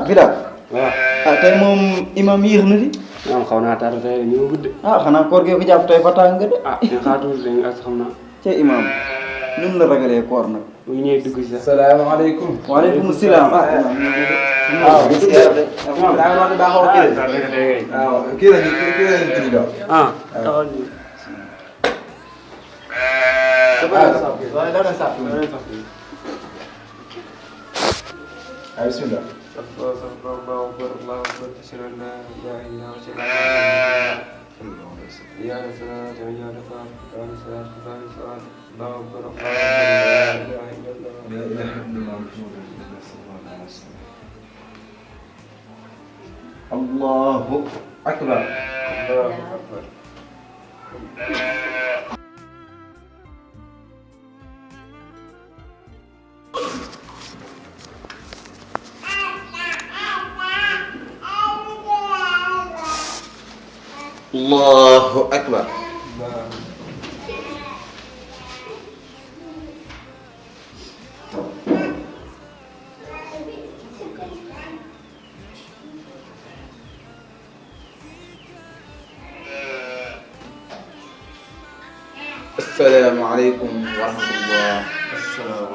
Bilal. waaw tey moom imam yéex na di. ñoom xaw naa tardé tey ñu gudde. xanaa koor gi ko jàpp tey ba tàng de. ñu xaatu dañu as xam naa. ca imam ñun la ragalee koor nag. bu ñu ñëwee dugg si sax. salaamaaleykum. waaleykum salaam. waaw gis nga de. daa wax daa xaw a kii de. waaw kii la ñu tudd doon. taxawal ñu. waaye dara sàpp. waaw bisimilah. Allahu akbar. Allahu akbar. Assalamualaikum warahmatullah.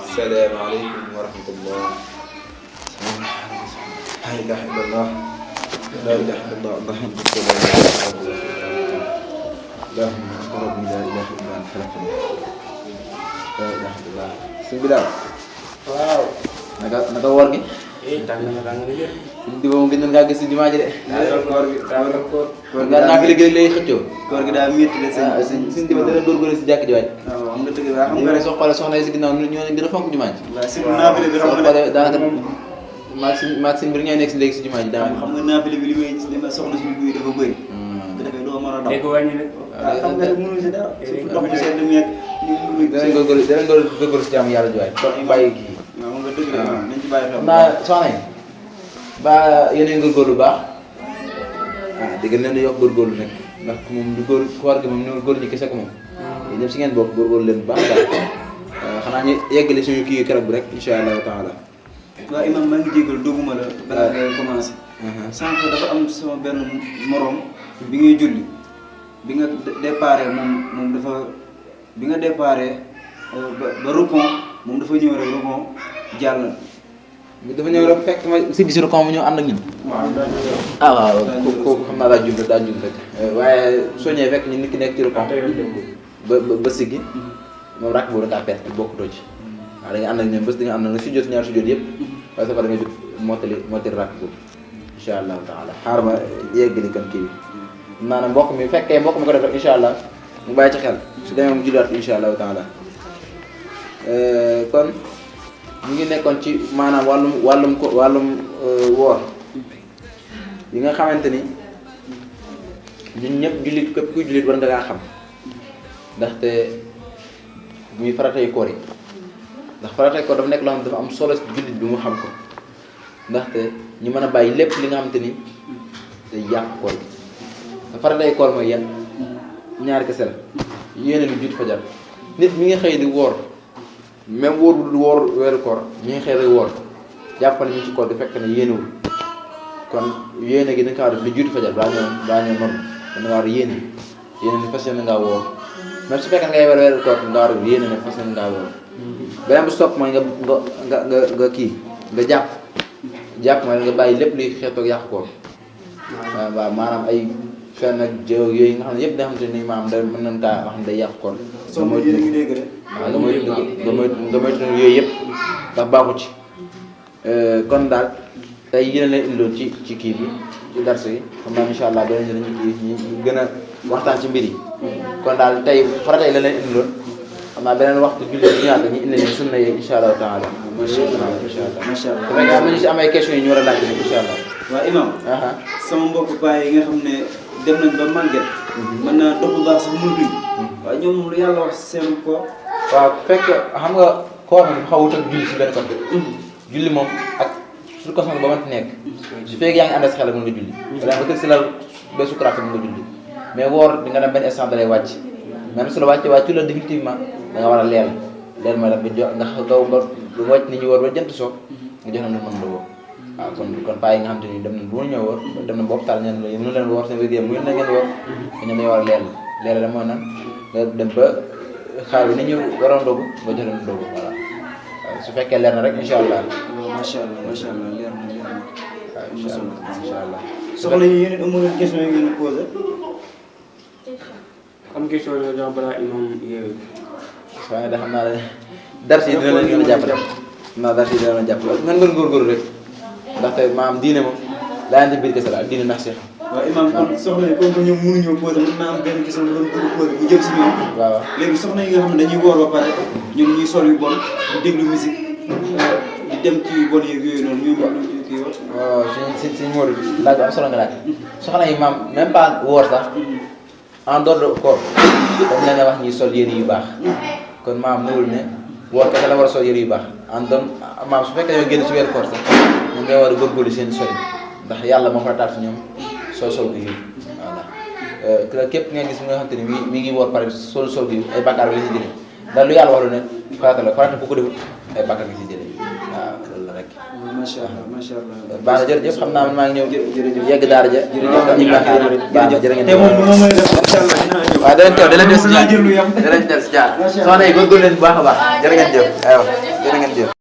Assalamualaikum warahmatullah. La ilaha illallah. La ilaha illallah. Allahumma salli ala Allahumma asqarab la ilaha illa anta khalaqtani. La ilaha illallah. Bismillah. Wow. Naka woor gi? tàng na yéen. Di moom gën nga gis ci jumaa ji de. koor gi Koor nga naa fi liggéey lay xëccoo. koor gi daa métti de sëñ. Suñ diba dana góorgóorlu si jàkk ji waay. waaw xam nga dëgg la xam Xam nga nga ne soo xoolee soxna yi si ginnaaw ñoo leen gën a fonk jumaa ji. waaw si naafile bi xam Soo nga xoolee daanaka maag seen mbir ñooy nekk si léegi si jumaa ji daanaka. xam nga naafile bi li ma soxla suñu buy dafa bëri. bu defee doo mën a daw. dégg wàññi nag. xam nga rek mënuñ si dara. surtout ndox mu sedd meeg Danañ góorgóorlu si jaamu yàlla ji waay. kon ñu bàyyi kii. waaw nga dëgg la nañ ci bàyyi xel. Xam naa soxna yi ba yéen a ngi góorgóorlu bu baax dégg leen di yokk góorgóorlu nag ndax moom du góor koor gi moom ñoo góor ñi kese ko moom yéen ñëpp si ngeen bokk góorgóorlu leen bu baax daal xanaa ñu yeggale suñu kii keroog bi rek incha allahu taala. waaw imam maa ngi jégal doguma la balaa ngay commencé. sànq dafa am sama benn morom bi ngay julli bi nga déparé moom dafa bi nga déparé ba rukon moom dafa ñëw rek rukon jàll. dafa ñëw rek fekk ma si gis rek mu ñëw ànd ak ñun. waaw kooku xam naa daa jum rek waaye soo ñëwee fekk ñu nit ki nekk ci rukon ba siggi moom rakk boobu da ngaa perte bokkutoo ci. waaw da nga ànd ak ñoom bés di nga am na nga sujjóot ñaar sujjóot yëpp waaye sax da nga jot mottali rakk boobu incha allahu taala xaar ma yeggali kan kii bi maanaam mbokk mi fekkee mbokk mi ko def rek incha allah mu bàyyi ci xel su demee mu julliwaat incha allahu taala kon ñu ngi nekkoon ci maanaam wàllum woor yi nga xamante ni ñun ñëpp jullit képp kuy jullit war nga kaa xam ndaxte muy faratay koor yi ndax faratay koor dafa nekk loo xam dafa am solo ci jullit bi mu xam ko ndaxte ñu mën a bàyyi lépp li nga xamante ni day yàq koor gi te faratay koor mooy yan ñaari kese la yéene lu jiitu fajar nit mi ngi xëy di woor même wóor bu du woor weeru koor mi ngi xëy rek woor jàppale ñu ci koor di fekk ne yéenewul kon yéene gi da nga kaa def lu jiitu fajar daa ñëw noonu da nga war a yéene ni fas yéene ngaa woor même su fekkee ngay weeru koor nga war a yéene ne fas yéene ngaa woor beneen bu sopp mooy nga kii nga jàpp mooy nga bàyyi lépp luy xeetoog yàq koor waaw maanaam ay fenn ak jëw yooyu nga xam ne yëpp da xamante ni maanaam da mën nañ kaa wax ne day yàq koor soo mooy yéen a ngi dégg de. waaw nga moytu yooyu yëpp ndax baaxu ci kon daal tey yéen leen indiloon ci kii bi ci darsu yi xam naa incha allah danañu ñu gën a waxtaan ci mbir yi kon daal tey faratay la leen indiloon xam naa beneen waxtu julli bi ñëwaat ñu indi leen sunna yi incha allahu taala macha allah macha allah. su fekkee am nañu si amay questions yi ñu war a laaj nag incha allah. waaw imam sama mbokk paa yi nga xam ne dem nañ ba màgget. mën naa dox bu baax sax mënatuñ. waaye ñoom lu yàlla wax seen ko. waaw fekk xam nga koor moom xawut ak julli si benn côté. julli moom ak su ko soxla ba mënti nekk. su fekkee yaa ngi ànd ak sa xel mën nga julli. da nga tëdd si la ba sukuraat mën nga julli mais woor di nga dem benn instant da lay wàcc même su la wàccu la définitivement da nga war a leel mooy la bi nga wàcc nit ñi woor ba jant soo nga jox na lu mën la woo waaw kon paa yi nga xam te ni dem nañ bu ñu ñëw woor dem nañ ba hôpital ñeen la mënu leen woor seen wér-gu-yaram mu na ngeen woor ñoom dañu war a leer la mooy nan nga dem ba xaar bi ni ñu waroon dogu nga jox leen dogu voilà waaw su fekkee leer na rek incha allah. macha allah leer na waaw incha allah. soxna yi yéen amoo leen question yi ngeen posé. am question yoo xam balaa imam yeewee. waaye da xam naa ne dars yi dina leen gën a jàppale. xam naa dars yi dina leen jàppale ngeen gën góorgóorlu rek ndaxte maam diine moom laajante biir kese la ak diine ndax si. waaw imam kon soxna yi comme que ñoom mënuñoo posé mën naa am benn question bu doon bëgg posé bu jëm si ñoom. waaw léegi soxna yi nga xam ne dañuy woor ba pare ñoom ñuy sol yu bon di déglu musique di dem ci yu bon yeeg yooyu noonu ñoom ñu kii wax. waaw suñ Modou laaj bu am solo nga laaj soxna yi maam même pas woor sax en dehors de koor dañ leen a wax ñuy sol yére yu baax kon maam newul ne woor kese la war a sol yére yu baax en don maam su fekkee yow génn ci weeru koor sax ñoom ñoo war a góorgóorlu seen sol ndax yàlla moo farataal si ñoom sol gi voilà képp nga gis mi nga xam te ni mi ngi woor pare sol gi ay bàkkaar la si jëlee ndax lu yàlla wax lu ne farata bu ko defut ay bàkkaar nga si jëlee waaw loolu la rek. macha allah. baax na jërëjëf xam naa man maa ngi ñëw. jërëjëf yegg daara ja. jërëjëf ñu baax na jërë ngeen te moom moom mooy def incha allah dinaa ñëw. waaw danañ teew danañ des si jaar jël lu yam. danañ des si jaar soxna yi góorgóorlu leen bu baax a baax jërë ngeen jëf aywa jërë ngeen jëf